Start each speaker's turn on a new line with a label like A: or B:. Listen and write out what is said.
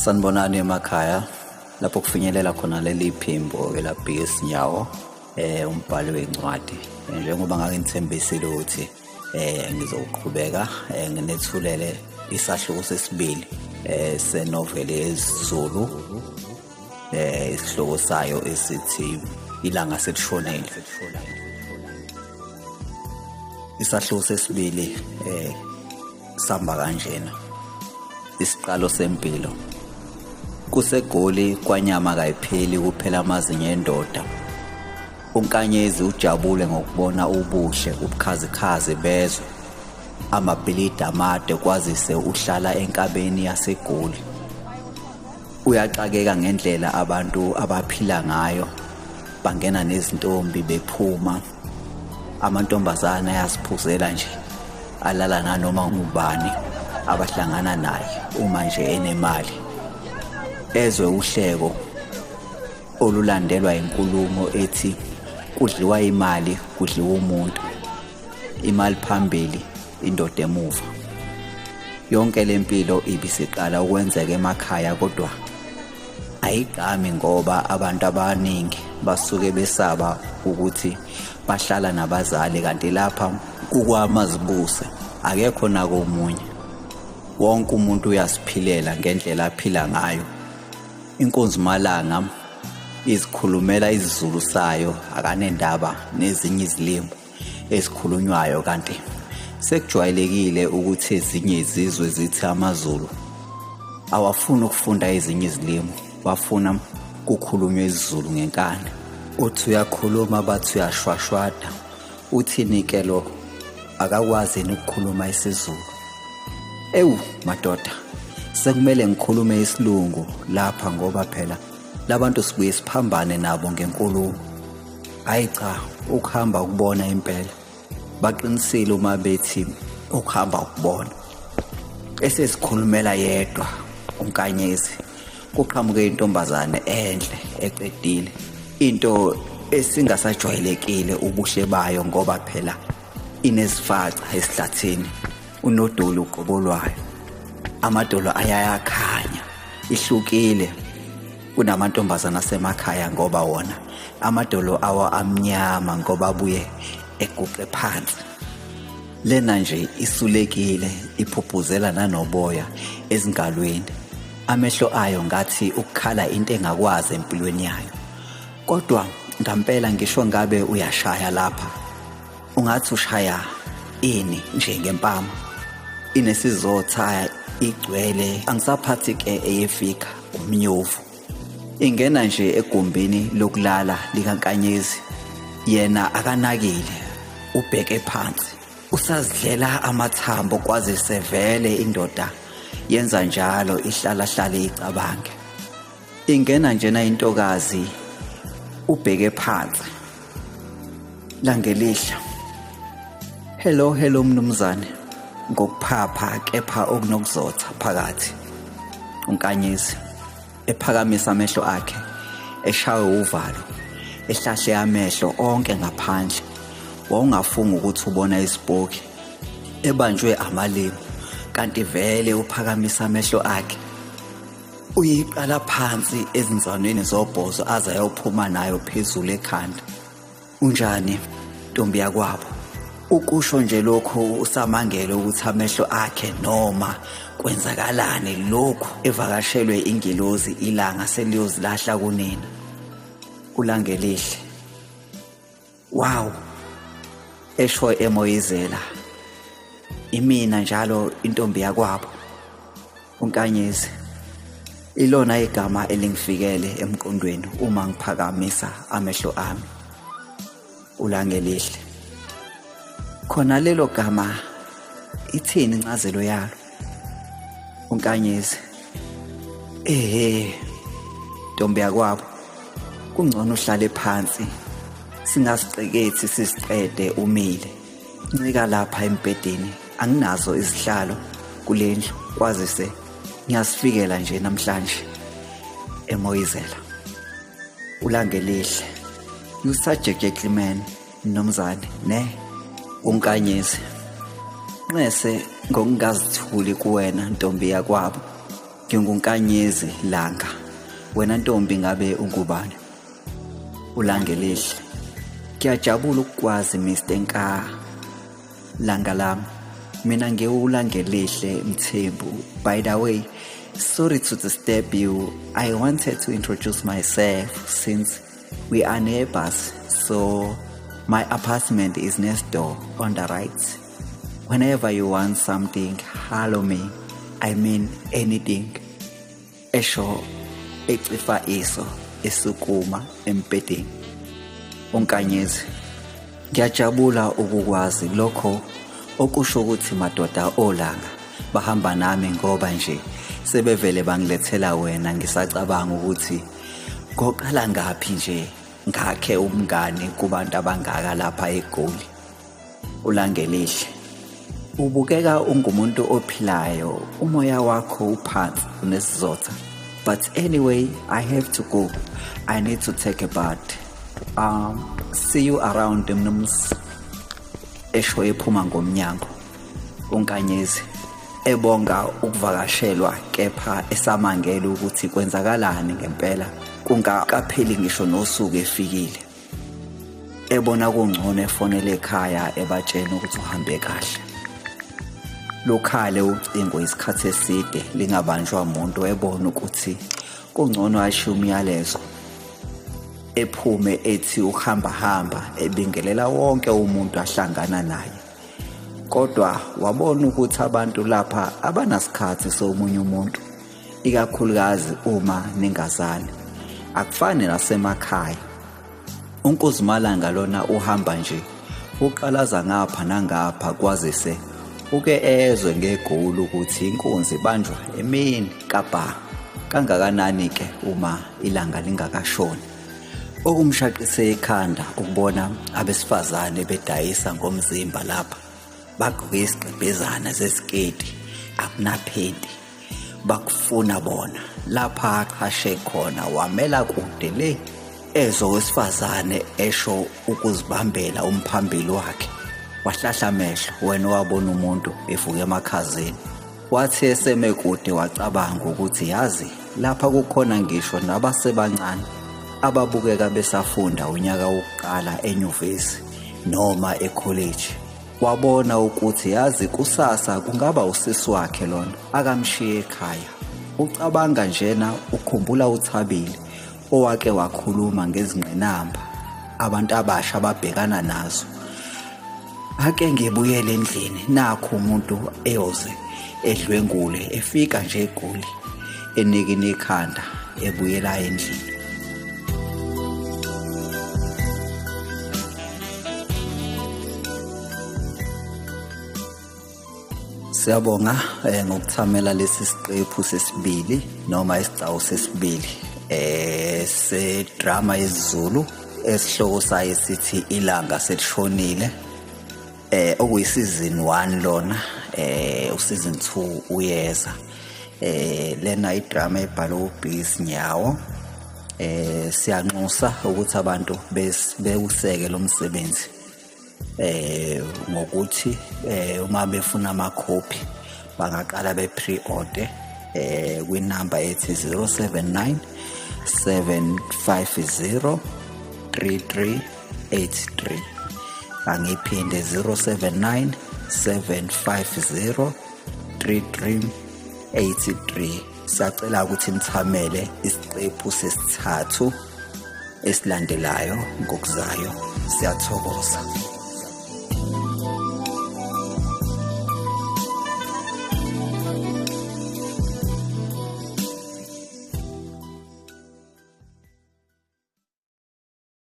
A: Sanibonani emakhaya lapho kufinyelela khona leli phimbo ke labheka isinyawo umbhali wencwadi. Njengoba ngake ngithembisile ukuthi ngizoqhubeka nginethulele isahluko sesibili senoveli yesiZulu, isihloko sayo esithi Ilanga Selishonile. Isahluko sesibili sihamba kanjena. Isiqalo sempilo. KuseGoli kwanyama kayipheli kuphela amazinyo endoda. UNkanyezi ujabule ngokubona ubuhle ubukhazikhazi bezwe. Amabhilidi amade kwazise uhlala enkabeni yaseGoli. Uyaxakeka ngendlela abantu abaphila ngayo. Bangena nezintombi bephuma. Amantombazane ayaziphuzela nje, alala nanoma ngubani abahlangana naye uma nje enemali. Ezwe uhleko olulandelwa inkulumo ethi kudliwa imali, kudliwa umuntu. Imali phambili, indoda emuva. Yonke le mpilo ibisiqala ukwenzeka emakhaya kodwa ayigqami ngoba abantu abaningi basuke besaba ukuthi bahlala nabazali, kanti lapha kukwamazibuse akekho nako omunye. Wonke umuntu uyaziphilela ngendlela aphila ngayo. Inkunzimalanga izikhulumela isiZulu sayo, akanendaba nezinye izilimi ezikhulunywayo, kanti sekujwayelekile ukuthi ezinye izizwe zithi amaZulu awafuni ukufunda ezinye izilimi, bafuna kukhulunywe isiZulu ngenkani. Uthi uyakhuluma bathi uyashwashwada, uthini ke lo, akakwazi yini ukukhuluma isiZulu? Ewu madoda, sekumele ngikhulume isilungu lapha ngoba phela labantu sibuye siphambane nabo ngenkulumo. Hayi cha, ukuhamba ukubona impela. Baqinisile uma bethi ukuhamba ukubona. Esesikhulumela yedwa uNkanyezi, kuqhamuke intombazane enhle eqedile. Into esingasajwayelekile ubuhle bayo ngoba phela inezifaca esihlathini, unodoli uqobo lwayo. Amadolo ayayakhanya, ihlukile kunamantombazana asemakhaya ngoba wona amadolo awo amnyama ngoba abuye eguqe phansi. Lena nje isulekile, iphuphuzela nanoboya ezingalweni. Amehlo ayo ngathi ukukhala into engakwazi empilweni yayo. Kodwa ngampela ngisho ngabe uyashaya lapha, ungathi ushaya ini nje ngempama. Inesizotha, igcwele, angisaphathi ke eyefika umnyovu. Ingena nje egumbini lokulala likaNkanyezi, yena akanakile, ubheke phansi. Usazidlela amathambo kwazise vele indoda yenza njalo, ihlala hlale icabange. Ingena njena intokazi, ubheke phansi. Langelihle. Hello, hello mnumzane. Ngokuphapha kepha okunokuzotha phakathi. UNkanyezi ephakamisa amehlo akhe, eshawe uvalo, ehlahle amehlo onke ngaphandle. Wawungafunga ukuthi ubona isipoki ebanjwe amalimi, kanti vele uphakamisa amehlo akhe. Uyiqala phansi ezinzwaneni zobhozo aze ayophuma nayo phezulu ekhanda. Unjani ntombi yakwabo? Ukusho nje lokhu usamangele ukuthi amehlo akhe noma kwenzakalani lokhu evakashelwe ingilozi ilanga seliyozilahla kunina. Ulangelihle. Wow. Esho emoyizela. Imina njalo intombi yakwabo. UNkanyezi. Ilona igama elingifikele emqondweni uma ngiphakamisa amehlo ami. Ulangelihle. Khona lelo gama ithini incazelo yalo? UNkanyezi. Ehhe. Ntombi yakwabo. Kungcono uhlale phansi. Singasiqekethi sisiqede umile. Ncika lapha embhedeni, anginazo izihlalo kulendlu kwazise ngiyasifikela nje namhlanje. Emoyizela. Ulangelihle. You such a gentleman, mnumzane, ne? UNkanyezi. Nxese ngokungazithuli kuwena ntombi yakwabo. NginguNkanyezi Langa. Wena ntombi ngabe ungubani? ULangelihle. Ngiyajabula ukukwazi Mr Nka. Langa lami. Mina ngiwuLangelihle Mthembu. By the way, sorry to disturb you. I wanted to introduce myself since we are neighbors. So my apartment is next door on the right. Whenever you want something, hello me. I mean anything. Esho ecifa iso esukuma embhedeni. UNkanyezi. Ngiyajabula ukukwazi lokho okusho ukuthi madoda olanga bahamba nami ngoba nje sebevele bangilethela wena ngisacabanga ukuthi ngoqala ngaphi nje ngakhe umngani kubantu abangaka lapha eGoli. ULangelihle. Ubukeka ungumuntu ophilayo, umoya wakho uphansi unesizotha. But anyway, I have to go. I need to take a bath. See you around mnums. Esho ephuma ngomnyango. UNkanyezi ebonga ukuvakashelwa kepha esamangele ukuthi kwenzakalani ngempela kungakapheli ngisho nosuku efikile. Ebona kungcono efonele ekhaya ebatshena ukuthi uhambe kahle. Lukhale ucingo isikhathi eside lingabanjwa umuntu ebona ukuthi kungcono ashiye umyalezo. Ephume ethi uhamba hamba ebingelela wonke umuntu ahlangana naye. Kodwa wabona ukuthi abantu lapha abanasikhathi somunye umuntu, ikakhulukazi uma ningazani. Akufani nasemakhaya. UNkuzimalanga lona uhamba nje uqalaza ngapha nangapha kwazise uke ezwe ngegoli ukuthi inkunzi ibanjwa emini kabha kangakanani ke uma ilanga lingakashoni. Okumshaqise ikhanda ukubona abesifazane bedayisa ngomzimba lapha bagqoke isigqebhezana zesiketi akunaphenti bakufuna bona lapha aqhashe khona wamela kude le ezwa wesifazane esho ukuzibambela umphambili wakhe wahlahla amehlo wena wabona umuntu evuka emakhazeni. Wathi eseme kude wacabanga ukuthi yazi lapha kukhona ngisho nabasebancane ababukeka besafunda unyaka wokuqala enyuvesi noma ekholeji. Wabona ukuthi yazi kusasa kungaba usisi wakhe lona akamshiye ekhaya. Ucabanga njena ukhumbula uThabile owake wakhuluma ngezingqinamba abantu abasha ababhekana nazo. Ake ngibuyele endlini nakho umuntu eyoze edlwengule efika nje eGoli enikina ikhanda ebuyela endlini. Siyabonga ngokuthamela lesi siqephu sesibili noma isigcawu sesibili se-drama yesiZulu esihloko sayo sithi Ilanga Selishonile, okuyi-season 1 lona, u-season 2 uyeza. Lena idrama ebhalwe uBhisi Nyawo. Siyanxusa ukuthi abantu bewuseke lo msebenzi ngokuthi uma befuna amakhophi bangaqala be-pre-order kwinamba ethi 079 750 3383. Angiphinde 079 750 3383. Siyacela ukuthi nithamele isiqephu sesithathu esilandelayo ngokuzayo. Siyathokoza.